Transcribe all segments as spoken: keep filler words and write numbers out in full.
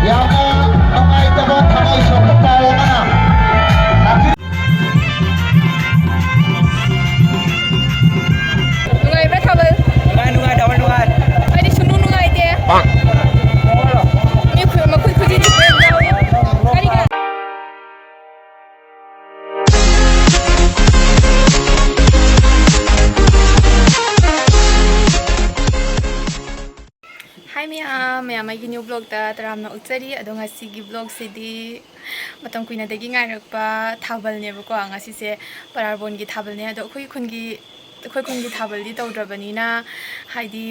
ꯌꯥꯝꯅ ꯅꯨꯡꯉꯥꯏꯇꯕ ꯊꯃꯣꯏ ꯁꯣꯛꯄ ꯄꯥꯎ ꯑꯃꯅ꯫ ꯅꯨꯡꯉꯥꯏꯕ꯭ꯔꯥ ꯊꯥꯕꯜ? ꯅꯨꯡꯉꯥꯏ, ꯅꯨꯡꯉꯥꯏ, ꯊꯥꯕꯜ ꯅꯨꯡꯉꯥꯏ꯫ ꯑꯩꯗꯤ ꯁꯨꯡꯅꯨꯡ ꯅꯨꯡꯉꯥꯏꯇꯦ꯫ ꯃꯤ ꯈꯨ-, ꯃꯈꯨꯠ ꯈꯨꯖꯤꯟ ꯆꯤꯛꯄ ꯌꯥꯎꯏ꯫ ꯀꯔꯤꯒꯤꯔꯥ? ꯍꯥꯏ ꯃꯌꯥꯝ, ꯃꯌꯥꯝ ꯑꯩꯒꯤ new vlogꯇ ꯇꯔꯥꯝꯅ ꯑꯣꯛꯆꯔꯤ꯫ ꯑꯗꯣ ꯉꯁꯤꯒꯤ vlogꯁꯤꯗꯤ ꯃꯇꯝ ꯀꯨꯏꯅꯗꯒꯤ ꯉꯥꯏꯔꯛꯄ ꯊꯥꯕꯜꯅꯦꯕꯀꯣ꯫ ꯉꯁꯤꯁꯦ ꯄꯔꯥꯔꯕꯣꯟꯒꯤ ꯊꯥꯕꯜꯅꯦ꯫ ꯑꯗꯣ ꯑꯩꯈꯣꯏ ꯈꯨꯟꯒꯤ, ꯑꯩꯈꯣꯏ ꯈꯨꯟꯒꯤ ꯊꯥꯕꯜꯗꯤ ꯇꯧꯗ꯭ꯔꯕꯅꯤꯅ, ꯍꯥꯏꯗꯤ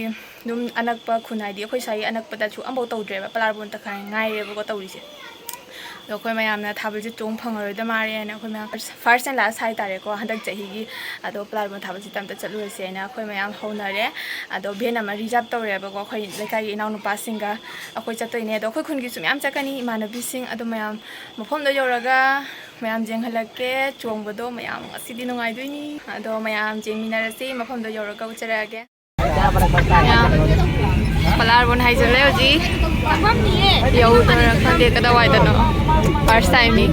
ꯑꯗꯨꯝ ꯑꯅꯛꯄ ꯈꯨꯟ, ꯍꯥꯏꯗꯤ ꯑꯩꯈꯣꯏ ꯁ꯭ꯋꯥꯏꯒꯤ ꯑꯅꯛꯄꯗꯁꯨ ꯑꯝꯐꯥꯎ ꯇꯧꯗ꯭ꯔꯦꯕ꯫ ꯄꯔꯥꯔꯕꯣꯟ ꯇꯈꯥꯏ ꯉꯥꯏꯔꯦꯕꯀꯣ ꯇꯧꯔꯤꯁꯦ꯫ ꯑꯗꯣ ꯑꯩꯈꯣꯏ ꯃꯌꯥꯝꯅ ꯊꯥꯕꯜꯁꯦ ꯆꯣꯡ ꯐꯪꯉꯔꯣꯏꯗ ꯃꯥꯜꯂꯦꯅ ꯑꯩꯈꯣꯏ ꯃꯌꯥꯝ first and last ꯍꯥꯏꯇꯥꯔꯦꯀꯣ ꯍꯟꯗꯛ ꯆꯍꯤꯒꯤ꯫ ꯑꯗꯣ ꯄꯂꯥꯔꯕꯣꯟ ꯊꯥꯕꯜꯁꯤꯗ ꯑꯝꯇ ꯆꯠꯂꯨꯔꯁꯦꯅ ꯑꯩꯈꯣꯏ ꯃꯌꯥꯝ ꯍꯧꯅꯔꯦ꯫ ꯑꯗꯣ van ꯑꯃ reserve ꯇꯧꯔꯦꯕꯀꯣ ꯑꯩꯈꯣꯏ ꯂꯩꯀꯥꯏꯒꯤ ꯏꯅꯥꯎꯅꯨꯄꯥꯁꯤꯡꯒ ꯑꯩꯈꯣꯏ ꯆꯠꯇꯣꯏꯅꯦ꯫ ꯑꯗꯣ ꯑꯩꯈꯣꯏ ꯈꯨꯟꯒꯤꯁꯨ ꯃꯌꯥꯝ ꯆꯠꯀꯅꯤ ꯏꯃꯥꯟꯅꯕꯤꯁꯤꯡ꯫ ꯑꯗꯣ ꯃꯌꯥꯝ ꯃꯐꯝꯗꯣ ꯌꯧꯔꯒ ꯃꯌꯥꯝ ꯌꯦꯡꯍꯜꯂꯛꯀꯦ꯫ ꯆꯣꯡꯕꯗꯣ ꯃꯌꯥꯝ ꯉꯁꯤꯗꯤ ꯅꯨꯡꯉꯥꯏꯗꯣꯏꯅꯤ꯫ ꯑꯗꯣ ꯃꯌꯥꯝ ꯌꯦꯡꯃꯤꯟꯅꯔꯁꯤ, ꯃꯐꯝꯗꯣ ꯌꯧꯔꯒ ꯎꯠꯆꯔꯛꯑꯒꯦ꯫ ꯄꯂꯥꯔꯕꯣꯟ ꯍꯥꯏꯖꯜꯂꯦ ꯍꯧꯖꯤꯛ꯫ ꯌꯧꯗꯣꯏꯔꯥ ꯈꯪꯗꯦ ꯀꯗꯥꯏꯋꯥꯏꯗꯅꯣ꯫ First timeꯅꯤ꯫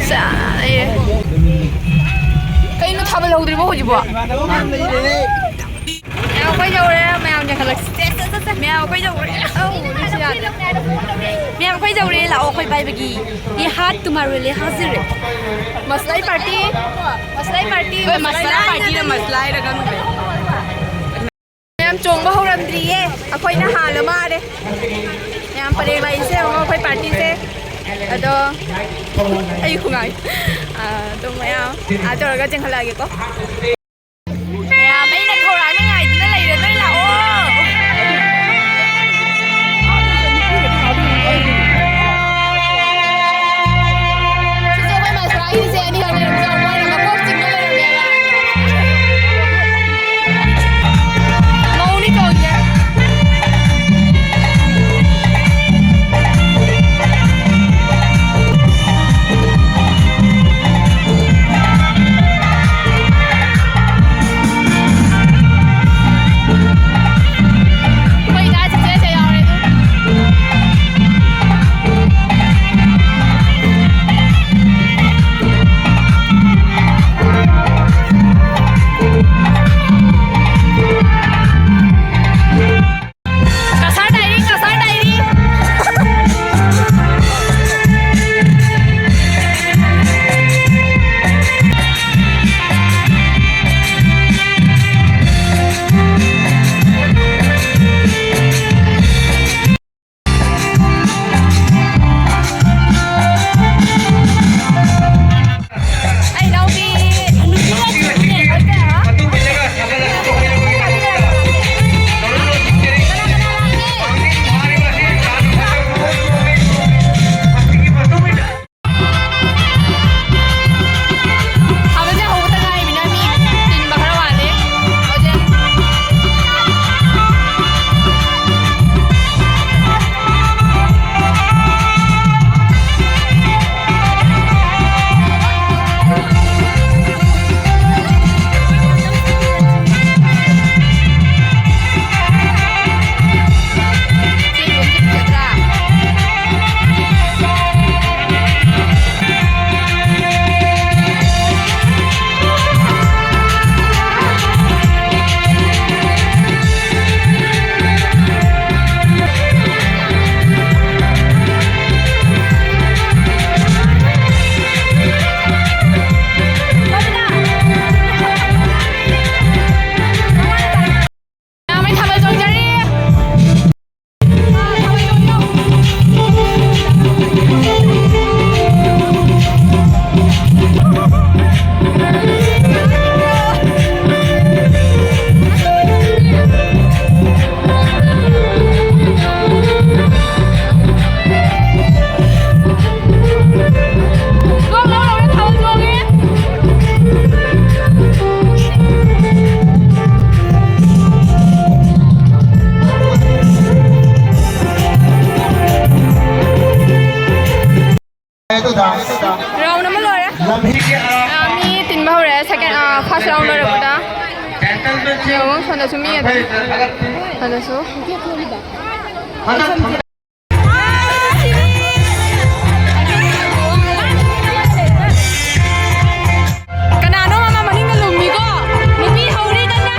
ꯆꯥꯔꯦ꯫ ꯀꯩꯅꯣ ꯊꯥꯕꯜ ꯍꯧꯗ꯭ꯔꯤꯕꯣ ꯍꯧꯖꯤꯛꯐꯥꯎ? ꯃꯌꯥꯝ ꯑꯩꯈꯣꯏ ꯌꯧꯔꯦ, ꯃꯌꯥꯝ ꯌꯦꯡꯈꯠꯂꯛꯁꯤ꯫ ꯁꯦ, ꯁꯦ, ꯁꯦ, ꯁꯦ, ꯃꯌꯥꯝ ꯑꯩꯈꯣꯏ ꯌꯧꯔꯦ꯫ ꯑꯧ, ꯅꯨꯡꯁꯤ ꯌꯥꯗꯦ꯫ ꯃꯌꯥꯝ ꯑꯩꯈꯣꯏ ꯌꯧꯔꯦ, ꯂꯥꯛꯑꯣ ꯑꯩꯈꯣꯏ ꯄꯥꯏꯕꯒꯤ꯫ ꯏꯍꯥꯠ ꯇꯨꯃꯥꯔꯣꯂꯦ ꯍꯥꯖꯤꯔ꯫ ꯃꯁꯂꯥꯏ party, ꯃꯁꯂꯥꯏ party, ꯍꯣꯏ, ꯃꯁꯂꯥꯏ partyꯔ ꯃꯁꯂꯥꯏꯔ ꯈꯪꯗ꯭ꯔꯦ꯫ ꯃꯌꯥꯝ ꯆꯣꯡꯕ ꯍꯧꯔꯝꯗ꯭ꯔꯤꯌꯦ, ꯑꯩꯈꯣꯏꯅ ꯍꯥꯜꯂ ꯃꯥꯜꯂꯦ꯫ ꯃꯌꯥꯝ ꯄꯔꯦꯡ ꯂꯩꯁꯦ ꯌꯦꯡꯉꯣ, ꯑꯩꯈꯣꯏ partyꯁꯦ꯫ ꯑꯗꯣ ꯑꯩ ꯈꯨꯉꯥꯡ-, ꯑꯗꯣ ꯃꯌꯥꯝ ꯑꯥ ꯇꯧꯔꯒ ꯆꯦꯟꯈꯠꯂꯛꯑꯒꯦꯀꯣ꯫ ꯃꯌꯥꯝ ꯑꯩꯅ ꯈꯧꯔꯥꯡꯅ ꯉꯥꯏꯗꯨꯅ ꯂꯩꯔꯦ, ꯅꯣꯏ ꯂꯥꯛꯑꯣ꯫ ꯌꯦꯡꯉꯣ, ꯁꯣꯝꯗꯁꯨ ꯃꯤ ꯑꯗꯨꯝ꯫ ꯁꯣꯝꯗꯁꯨ꯫ ꯀꯅꯥꯅꯣ ꯑꯃ ꯃꯅꯤꯡꯗ ꯂꯨꯝꯃꯤꯀꯣ? ꯅꯨꯄꯤ ꯍꯧꯔꯦ ꯀꯟꯅ꯫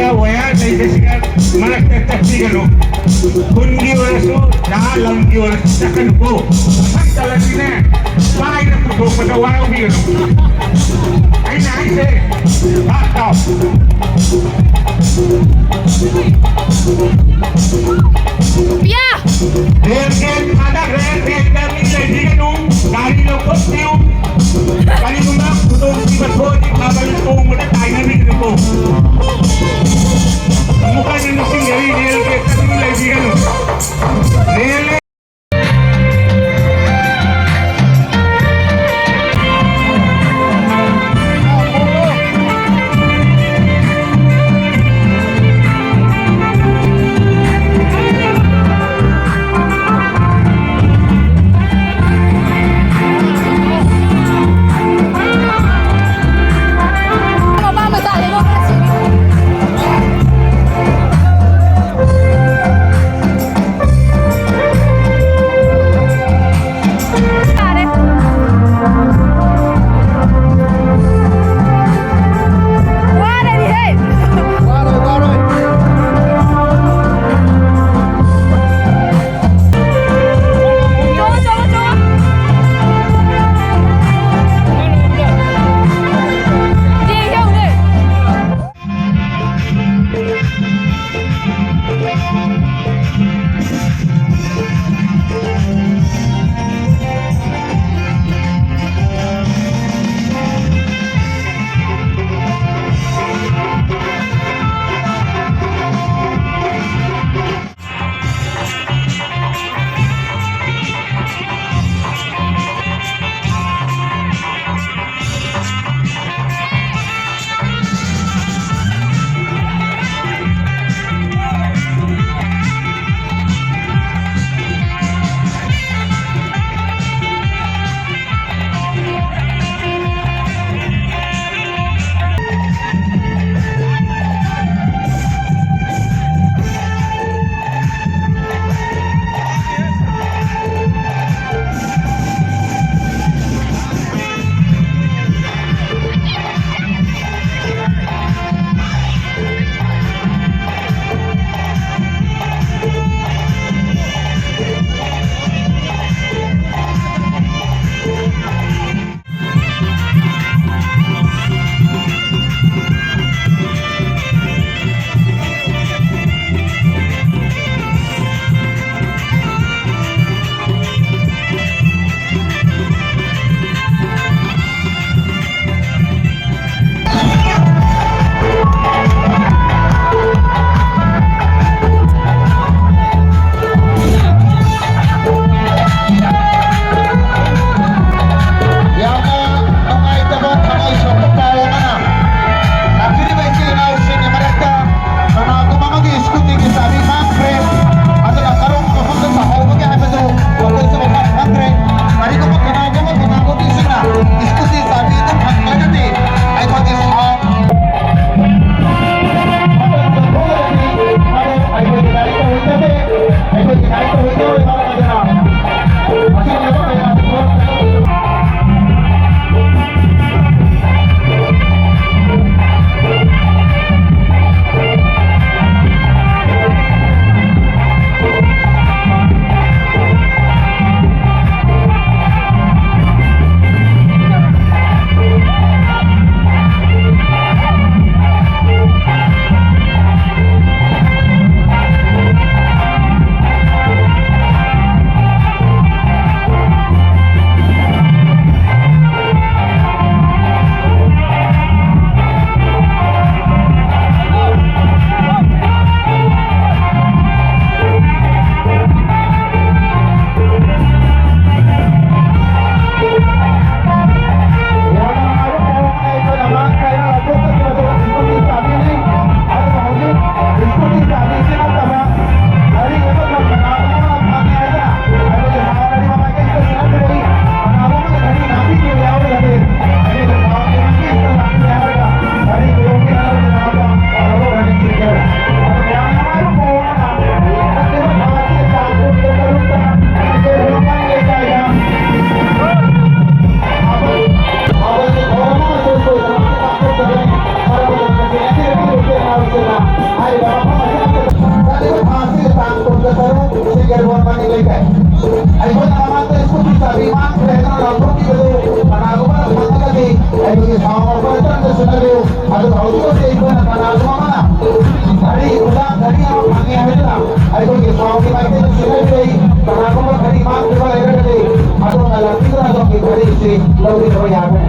ꯋꯥꯌꯥꯔ ꯂꯩꯕꯁꯤꯒ ꯃꯔꯛꯇ ꯆꯠꯄꯤꯒꯅꯨ꯫ ꯈꯨꯟꯒꯤ ꯑꯣꯏꯔꯁꯨ, ꯅꯍꯥ ꯂꯝꯒꯤ ꯑꯣꯏꯔꯁꯨ ꯆꯠꯀꯅꯨꯀꯣ꯫ ꯃꯊꯪ ꯆꯠꯂꯗꯤꯅꯦ, ꯄꯥꯏꯅ ꯄꯨꯊꯣꯛꯄꯗ ꯋꯥꯔꯧꯕꯤꯒꯅꯨ꯫ ꯑꯩꯅ ꯍꯥꯏꯁꯦ, ꯚꯥꯞ ꯇꯥꯎ꯫ ꯄꯤꯌꯥ! ꯔꯦꯜ ꯒꯦꯠ ꯊꯥꯗꯈ꯭ꯔꯦ, ꯔꯦꯜꯗ ꯃꯤ ꯂꯩꯕꯤꯒꯅꯨ, ꯒꯥꯔꯤ ꯂꯧꯊꯣꯛꯄꯤꯌꯨ꯫ ꯀꯔꯤꯒꯨꯝꯕ ꯈꯨꯗꯣꯡꯊꯤꯕ ꯊꯣꯛꯑꯗꯤ ꯊꯥꯕꯜ ꯆꯣꯡꯕꯗ ꯇꯥꯏꯅꯕꯤꯒꯅꯨꯀꯣ꯫ ꯑꯃꯨꯛꯀ ꯍꯟꯅ ꯅꯤꯡꯁꯤꯡꯖꯔꯤ, ꯔꯦꯜ ꯒꯦꯠꯇ ꯃꯤ ꯂꯩꯕꯤꯒꯅꯨ꯫ ꯔꯦꯜ ꯆꯥꯕꯤ ꯃꯥꯡꯈ꯭ꯔꯦ ꯍꯥꯏꯗꯨꯅ ꯂꯥꯎꯊꯣꯛꯈꯤꯕꯗꯨ ꯀꯅꯥꯒꯨꯝꯕꯅ ꯐꯪꯉꯒꯗꯤ ꯑꯩꯈꯣꯏꯒꯤ ꯁꯥꯎ ꯉꯥꯎꯕ ꯅꯠꯇ꯭ꯔꯒ ꯆꯠꯅꯕꯤꯌꯨ꯫ ꯑꯗꯨꯒ ꯍꯧꯖꯤꯛ ꯍꯧꯖꯤꯛ ꯑꯩꯈꯣꯏꯅ ꯀꯅꯥꯒꯨꯝꯕ ꯑꯃꯅ ꯘꯔꯤ, ꯈꯨꯗꯥꯡ ꯘꯔꯤ ꯑꯃ ꯐꯪꯉꯦ ꯍꯥꯏꯗꯨꯅ ꯑꯩꯈꯣꯏꯒꯤ ꯁꯥꯎꯒꯤ ꯃꯥꯏꯀꯩꯗ ꯆꯦꯟꯅꯕꯤꯔꯛꯏ꯫ ꯀꯅꯥꯒꯨꯝꯕ ꯘꯔꯤ ꯃꯥꯡꯈꯤꯕ ꯂꯩꯔꯒꯗꯤ ꯑꯗꯣꯝꯅ ꯂꯥꯛꯄꯤꯗꯨꯅ ꯑꯗꯣꯝꯒꯤ ꯘꯔꯤꯁꯤ ꯂꯧꯕꯤꯔꯕ ꯌꯥꯒꯅꯤ꯫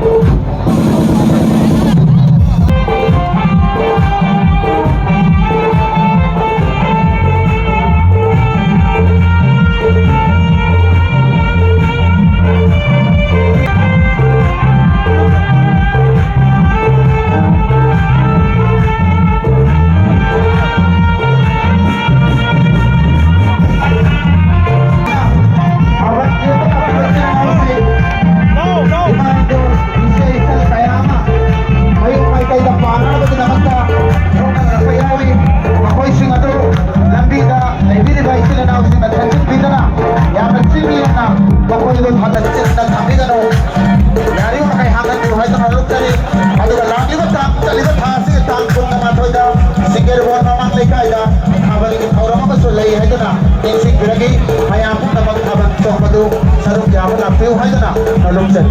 ꯃꯌꯨꯝ ꯃꯥꯏꯀꯩꯗ ꯄꯥꯟꯅꯕꯒꯤꯗꯃꯛꯇ ꯍꯣꯠꯅꯔꯛꯄ ꯌꯥꯎꯏ꯫ ꯃꯈꯣꯏꯁꯤꯡ ꯑꯗꯨ ꯂꯝꯕꯤꯗ ꯂꯩꯕꯤꯔꯤꯕ ꯏꯆꯤꯜ ꯏꯅꯥꯎꯁꯤꯡꯅ ꯊꯦꯡꯖꯤꯟꯕꯤꯗꯨꯅ ꯌꯥꯝꯅ ꯆꯤꯛꯂꯤ ꯍꯥꯏꯅ ꯃꯈꯣꯏꯕꯨ ꯊꯥꯗꯣꯛꯇꯨꯅ ꯊꯝꯕꯤꯒꯅꯨ꯫ ꯌꯥꯔꯤꯕꯃꯈꯩ ꯍꯥꯡꯍꯟꯕꯤꯌꯨ ꯍꯥꯏꯗꯨꯅ ꯍꯣꯠꯅꯔꯤ꯫ ꯑꯗꯨꯒ ꯂꯥꯛꯂꯤꯕ ꯇꯥꯡ, ꯆꯠꯂꯤꯕ ꯊꯥ ꯑꯁꯤꯒꯤ ꯇꯥꯡ ꯀꯨꯟꯃꯥꯊꯣꯏꯗ ꯁꯤꯡꯒꯦꯔꯕꯣꯟ ꯃꯃꯥꯡ ꯂꯩꯀꯥꯏꯗ ꯊꯥꯕꯜꯒꯤ ꯊꯧꯔꯝ ꯑꯃꯁꯨ ꯂꯩ ꯍꯥꯏꯗꯨꯅ ꯅꯤꯡꯁꯤꯡꯕꯤꯔꯛꯏ꯫ ꯃꯌꯥꯝ ꯄꯨꯝꯅꯃꯛ ꯊꯥꯕꯜ ꯆꯣꯡꯕꯗꯨ ꯁꯔꯨꯛ ꯌꯥꯕ ꯂꯥꯛꯄꯤꯌꯨ ꯍꯥꯏꯗꯨꯅ ꯅꯣꯂꯨꯛꯆꯔꯤ꯫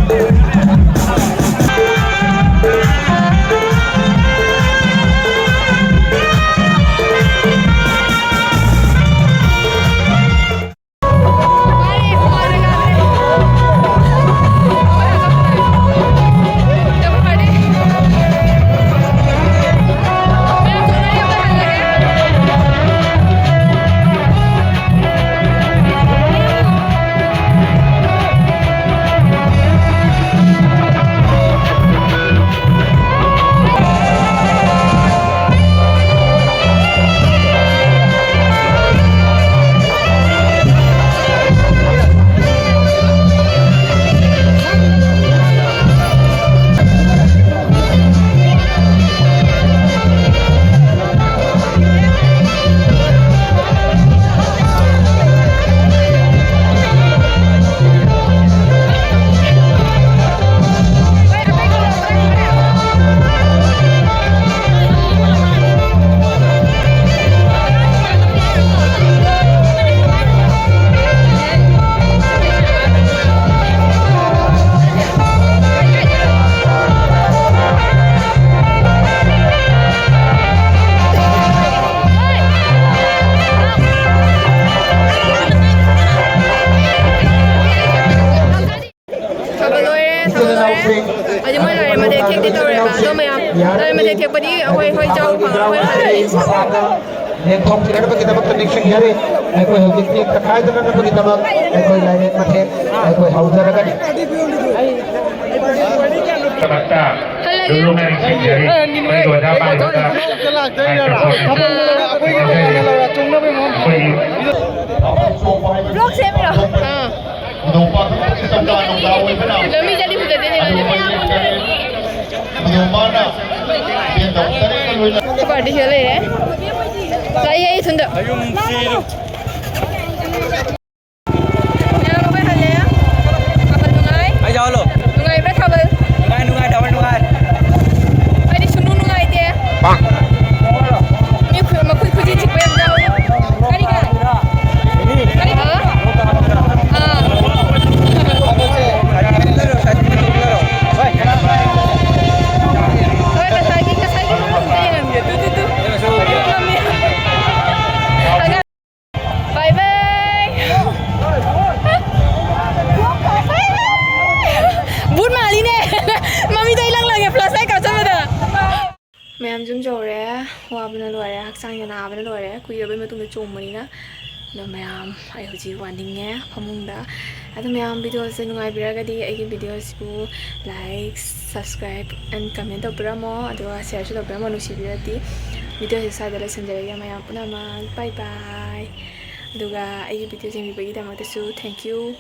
ꯑꯗꯣ ꯃꯌꯥꯝ, ꯂꯥꯏ ꯃꯊꯦꯜ ꯊꯦꯛꯄꯗꯤ ꯑꯩꯈꯣꯏ ꯍꯣꯏ ꯆꯥꯎ ꯐꯪꯉꯔꯣꯏ ꯍꯥꯏꯔꯅꯤ꯫ ꯂꯦꯟꯊꯣꯛꯄꯤꯅꯅꯕꯒꯤꯗꯃꯛꯇ ꯅꯤꯡꯁꯤꯡꯖꯔꯤ꯫ ꯑꯩꯈꯣꯏ ꯍꯧꯖꯤꯛ ꯆꯦꯡ ꯇꯛꯈꯥꯏꯗꯅꯅꯕꯒꯤꯗꯃꯛ ꯑꯩꯈꯣꯏ ꯂꯥꯏꯔꯦꯟ ꯃꯊꯦꯜ ꯑꯩꯈꯣꯏ ꯍꯧꯖꯔꯒꯅꯤ꯫ ꯍꯜꯂꯒꯦ꯫ ꯂꯨꯂꯨ ꯉꯥꯏ ꯅꯤꯡꯁꯤꯡꯖꯔꯤ꯫ ꯑꯩꯈꯣꯏꯒꯤ ꯑꯣꯖꯥ ꯄꯥꯏꯕꯗ microphone ꯑꯁꯤ ꯑꯩꯈꯣꯏꯒꯤ ꯕ꯭ꯂꯣꯛ ꯁꯦꯝꯃꯤꯔꯣ? ꯑꯥ꯫ ꯂꯝꯕꯤ ꯆꯠꯂꯤ ꯐꯖꯗꯦꯅꯦ ꯃꯥꯁꯦ꯫ ꯁꯤ ꯄꯥꯔꯇꯤꯁꯤꯗ ꯂꯩꯔꯦ꯫ ꯂꯥꯛꯏ ꯑꯩ ꯏꯊꯟꯗ꯫ ꯃꯌꯥꯝ ꯑꯩꯈꯣꯏ ꯍꯜꯂꯦ꯫ ꯊꯥꯕꯜ ꯅꯨꯡꯉꯥꯏ? ꯑꯩ ꯌꯥꯎꯍꯜꯂꯣ꯫ ꯅꯨꯡꯉꯥꯏꯕ꯭ꯔꯥ ꯊꯥꯕꯜ? ꯅꯨꯡꯉꯥꯏ, ꯅꯨꯡꯉꯥꯏ, ꯊꯥꯕꯜ ꯅꯨꯡꯉꯥꯏ꯫ ꯑꯩꯗꯤ ꯁꯨꯡꯅꯨꯡ ꯅꯨꯡꯉꯥꯏꯇꯦ꯫ ꯃꯤ ꯈꯨ-, ꯃꯈꯨꯠ ꯈꯨꯖꯤ ꯆꯤꯛꯄ ꯌꯥꯝ ꯌꯥꯎꯋꯦ꯫ ꯀꯔꯤ ꯀꯔꯤ? ꯀꯔꯤ ꯀꯔꯤ? ꯑꯥ꯫ ꯍꯣꯏ, ꯉꯁꯥꯏꯒꯤ, ꯉꯁꯥꯏꯒꯤ ꯃꯐꯝꯗ ꯌꯦꯡꯍꯟꯒꯦ꯫ Two, two, two. ꯉꯝꯃꯦ꯫ ꯑꯉꯥꯡ ꯕꯥꯏ ꯕꯥꯏ꯫ ꯕꯨꯠ ꯃꯥꯜꯂꯤꯅꯦ꯫ ꯃꯃꯤꯗꯣ ꯏꯂꯪ ꯂꯪꯉꯦ flashlight ꯀꯥꯞꯁꯟꯕꯗ꯫ ꯃꯌꯥꯝ ꯌꯨꯝ ꯌꯧꯔꯦ꯫ ꯋꯥꯕꯅ ꯂꯣꯏꯔꯦ, ꯍꯛꯆꯥꯡꯁꯦ ꯅꯥꯕꯅ ꯂꯣꯏꯔꯦ, ꯀꯨꯏꯔꯕꯩ ꯃꯇꯨꯡꯗ ꯆꯣꯡꯕꯅꯤꯅ꯫ ꯑꯗꯣ ꯃꯌꯥꯝ, ꯑꯩ ꯍꯧꯖꯤꯛ ꯋꯥꯅꯤꯡꯉꯦ ꯐꯃꯨꯡꯗ꯫ ꯑꯗꯣ ꯃꯌꯥꯝ, video ꯁꯦ ꯅꯨꯡꯉꯥꯏꯕꯤꯔꯒꯗꯤ ꯑꯩꯒꯤ video ꯁꯤꯕꯨ like, subscribe and comment ꯇꯧꯕꯤꯔꯝꯃꯣ, ꯑꯗꯨꯒ share ꯁꯨ ꯇꯧꯕꯤꯔꯝꯃꯣ꯫ ꯅꯨꯡꯁꯤꯕꯤꯔꯗꯤ video ꯁꯦ ꯁ꯭ꯋꯥꯏꯗ ꯂꯣꯏꯁꯤꯟꯖꯔꯒꯦ꯫ ꯃꯌꯥꯝ ꯄꯨꯝꯅꯃꯛ bye bye꯫ ꯑꯗꯨꯒ ꯑꯩꯒꯤ video ꯌꯦꯡꯕꯤꯕꯒꯤꯗꯃꯛꯇꯁꯨ thank you꯫